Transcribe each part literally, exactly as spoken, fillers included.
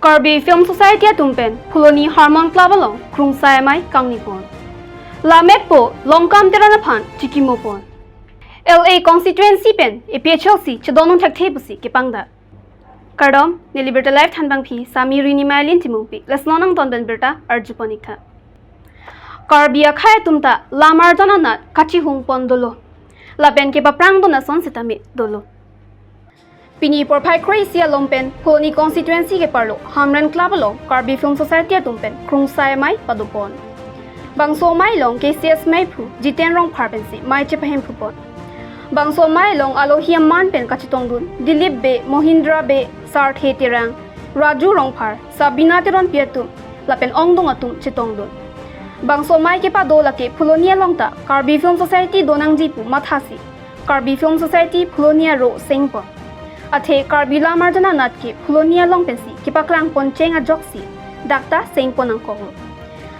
Karbi Film Society atum pen Phuloni Harmon Club along krungsai amei kangni pon. Lametpo Longkam Teron aphan chikimo pon. L A constituency pen A P H L C chedondun thekthe pusi kepangdak. Kardom, neli birta live thanbangpi Sami Rini Mailin Timungpi, lason nangton pen birta arjupon iktha. Karbi akhei atum ta lamarjan anat kachihung pon dolo. Lapen kepaprang dun ason sitame dolo. Pini porphai kre-isi along pen Phuloni constituency keparlo Hamren Club along Karbi Film Society atum pen krungsai amei padopon. Bangso amei along K C S meiphu Jiten Rongphar pensi amei chepahemphu pon. Bangso amei along alohi aman pen kachetongdun Dilip Bey, Mohindra Bey, Sarthe Terang, Raju Rongphar, Sabina Teronpi atum lapen ongdung atum chetongdun. Bangso amei kepado lake Phuloni along ta Karbi Film Society donangji pu mathasi Karbi Film Society Phuloni aro sengpon. Athe Karbi lamarjan anat ke Phuloni along pensi kepaklang poncheng ajoksi dak ta sengpon nangkoklo.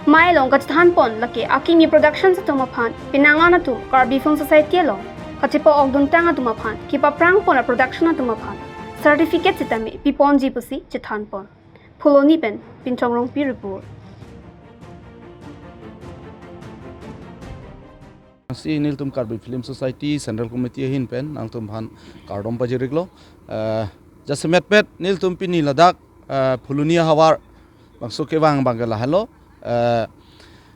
Amei along kachethanpon lake akimi production atum aphan, penang an atum Karbi Film Society along kachepa-okduntang atum aphan, kepaprang pon a-production atum aphan certificate sitame piponji pusi chethanpon. Phuloni pen Pinchong Rongpi report. Si nelitum Karbi Film Society Central Committee ahin pen nangtumphan kardom pajiriklo. Eh, jasemetpet nelitum pini ladak, eh, Phuloni ahavar bangso kevang abangke lahelo. Eh,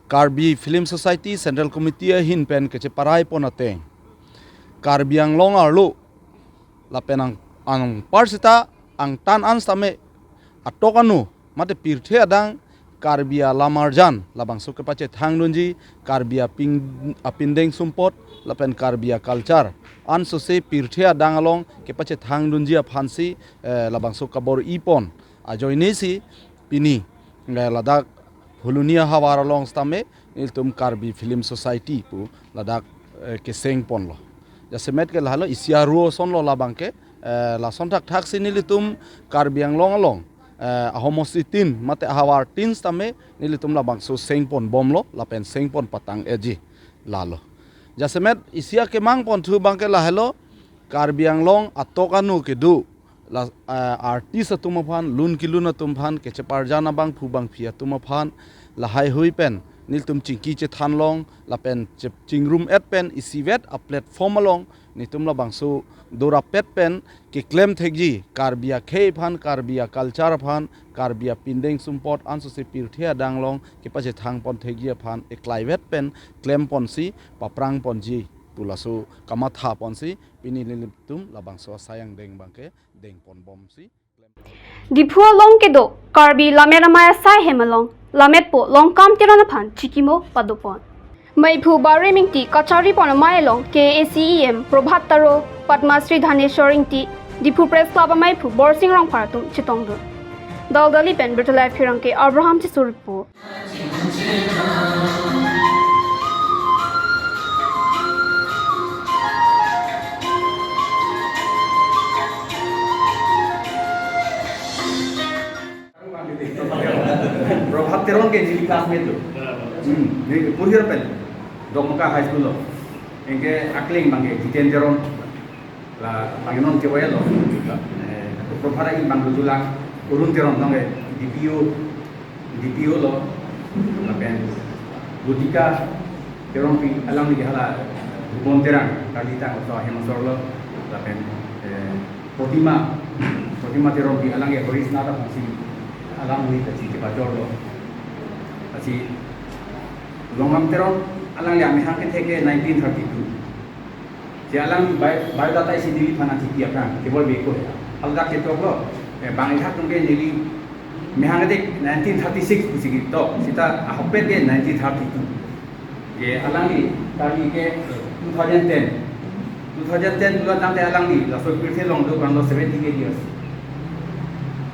Karbi Film Society Central Committee ahin pen kacheparai pon ateng Karbi Anglong arlo lapen ang, anpar sita angtan an sitame atok anu mate pirthe adang Karbi alamarjan labangso kepachethangdunji, Karbi aping, apindeng sumpot lapen Karbi aculture ansose pirthe adang along kepachethangdunji aphansi, eh, labangso kabor-ipon ajoinesi pini, eh, ladak Phuloni ahavar along sitame nelitum Karbi Film Society pu ladak, eh, kesengponlo. Jasemet ke lahelo isi aro asonlo labangke, eh, lason thakthaksi nelitum Karbi Anglong along, eh, ahomosti tin mate ahavar tin sitame nelitum labangso sengponbomlo lapen sengpon patang-etji lalo. Jasemet isi akemangponthu abangke lahelo Karbi Anglong atok anu kedo la, eh, artist atum aphan, lun kelun atum aphan, kacheparjan abangphu bangphi atum aphan lahaihui pen nelitum chingki chethanlong lapen che-, chingrum-et pen isivet a-platform along nelitum labangso dorapet pen keklem thekji Karbi akhei aphan, Karbi aculture aphan, Karbi apindeng sumpot ansose pirthe adang along kepachethangpon thekji aphan eklaivet pen klemponsi paprangponji pu laso kamathaponsi pini nelitum labangso asai angdeng abangke dengponbomsi. Diphu along kedo Karbi Lammet Amei asai hem along Lametpo Longkam Teron aphan chikimo padopon. Meiphu Barem Ingti kacharipon amei along K A A C E M Prabhat Taro, Padma Shri Dhaneshwar Ingti, Diphu Press Club ameiphu Borsing Rongphar atum chetongdun. Daldali pen Birta Live Pherangke Abraham Tisso report. Prabhat Teron ke neli classmate lo. Hmm, neli purhir pen Dokmoka High School lo. Anke akling abangke Jiten Teron. La abang non kevoya lo. Eh, Prabhat abang kebetulan Arun Teron abangke D P O, D P O lo. Lapen Lutika Teronpi alangli hala Bhuban Terang, Karlitang oso hem asor lo. Lapen, eh, Protima, Protima Teronpi alangli Harish Nath aphansi alangli kachikepajor lo. Lasi Longkam Teron alangli amahang kethek ke nineteen thirty-two. Si alang bio-, biodata isi neliphan nangchipi aphrang, kebor beko ya. Haladak ketok lo, eh, bang ithak atum ke neli amahang kethek nineteen thirty-six pusi ketok, seta ahokpet ke nineteen thirty-two. Ke alangli, kali ke two thousand ten. Two thousand ten pulo tangte alangli, laso pirthe along do bang lo seventy-eight years.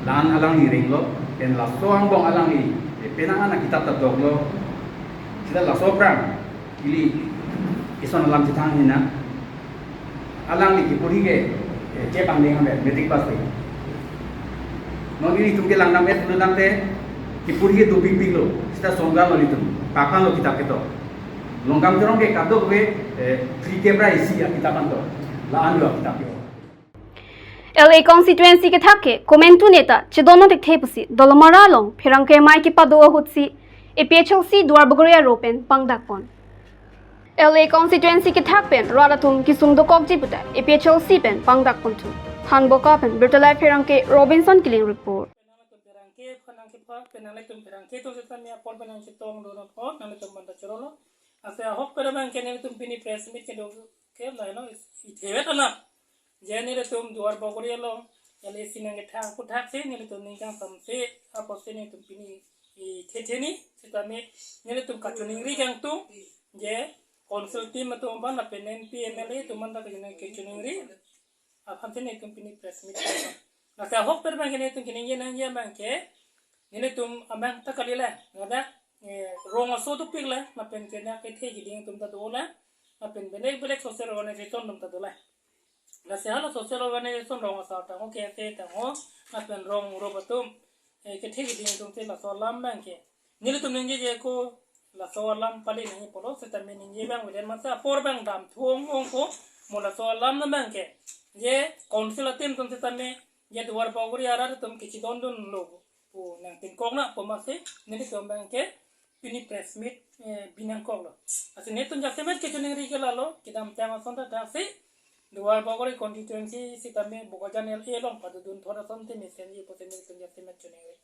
La-an alangli renglo, pen laso angbong alangli, eh, penang an akitap ta doklo, seta laso aphrang, ili ison alam chethang hina. Alangli kepuri ke, eh, chepangdeng ave, matric pass ave. Non ilitum ke langdam-et pulo tangte, kepuri ke dopikpik lo, seta songga lo ilitum, pakan lo kitap ketok. Longkam Teron ke kadokave, Eh, three camera isi akitap anto. La-an lo akitap yo. L A constituency kethak ke komantu neta chedon non thekthe pusi Dolamara along pherangke amei kepado ahutsi A P H L C Duarbagori arlo pen pangdakpon. L A constituency kethak pen rat atum kesung dokokji puta A P H L C pen pangdakpon thu. Hanboka pen Birta Live pherangke Robinson Killing report. Pherangke, pherangke, pherangke, pherangke atum setame apor pen nangchetong donon ho, nanglitum banta chorolo. Lasi ahok pen abang ke nelitum pini press meet kedo ke lahelo, ithevet ana. Je nelitum Duarbagori along L A isi nangkethang aphuthaksi nelitum ning kangsam si, apotsi nelitum pini i thetheni, setame nelitum kachiningri kangtung, je council team atum aphan lapen M P M L A atum banta kachiningri, kachiningri aphan si nelitum pini press meet. Lasi ahok pen abang ke nelitum keningje nangji abang ke, nelitum abang ta kali le, ladak, eh, rong aso dopik le, lapen ke na kethe keding atum ta dolo, lapen belek belek social organization atum ta dolo. Lasi hala social organization rong asar tangho, K S A tangho, lapen rong rup atum, eh, kethe keding atum si laso alam abang ke nelitum ningje je ko laso alam pali nangji pulo setame ningje abang veden masa apor abang damthu ong ong ko, mo laso alam abang ke je council a-team atum setame je Duarbagori arat atum kechedondunlo pu nangpinkok nangpo masi nelitum abang ke pini press meet, eh, binangkoklo. Lasi nelitum jasemet kachiningri ke lalo, kedamtang ason ta thaksi Duarbagori constituency setame Bokajan L A along padodun thot asonte mesenji pusi nelitum jasemet chiningri.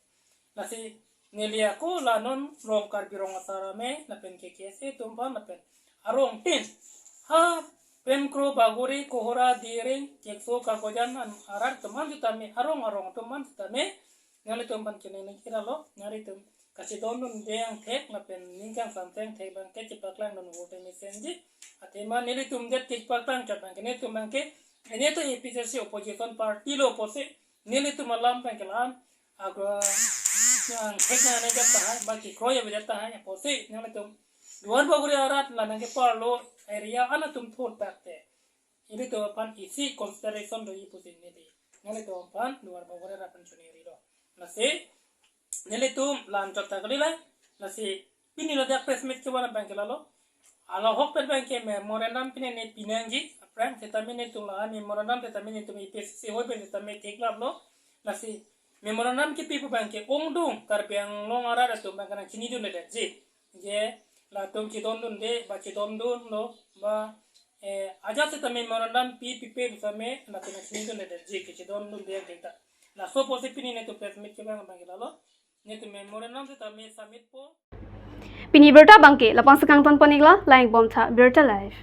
Lasi neli ako la non rong Karbi Rong Asar Amei lapen K K S A atum aphan lapen arong tin ha Pemkro, Bagori, Kohora, Diring, Kekso, Kakojan an arat atum an setame, arong arong atum an setame nanglitum aphan chiningri ke lalo, nanglitum kachedondunde angthek lapen ning kangsam angthek abang ke chepaklangdun vote mesenji. Athema nelitum det kepaklangchot abang ke nelitum abang ke, nelitum A P H L C opposition party lo pusi nelitum alam abang ke la-an agro angthek nangnedet tahai, ba kekroi avedet tahai pusi nanglitum Duarbagori arat la nangkeparlo area an atum thot takte ilitum aphan isi consideration doji pusi neli nanglitum aphan Duarbagori arat aphan chiningrilo. Lasi nelitum la-anchot ta kali le, lasi pini ladak press meet kevan abang ke lalo. Hala ahok pen abang ke memorandum pini ne pinangji, aphrang setame nelitum la memorandum setame nelitum A P H L C hoi pen setame theklaplo. Lasi memorandum kepi pu abang ke ongdung Karbi Anglong arat atum abang ke nangchinidundedetji. Je latum chedondunde ba chedondunlo ba, eh, ajat setame memorandum pi pipe setame latum nangchinidundedetji, kechedondunde angthek ta. Laso pusi pini nelitum press meet kevan abang ke lalo. Nelitum memorandum setame submit po. Pini birta abang ke la-an si kangtonpon-iklo, langponthak Birta Live.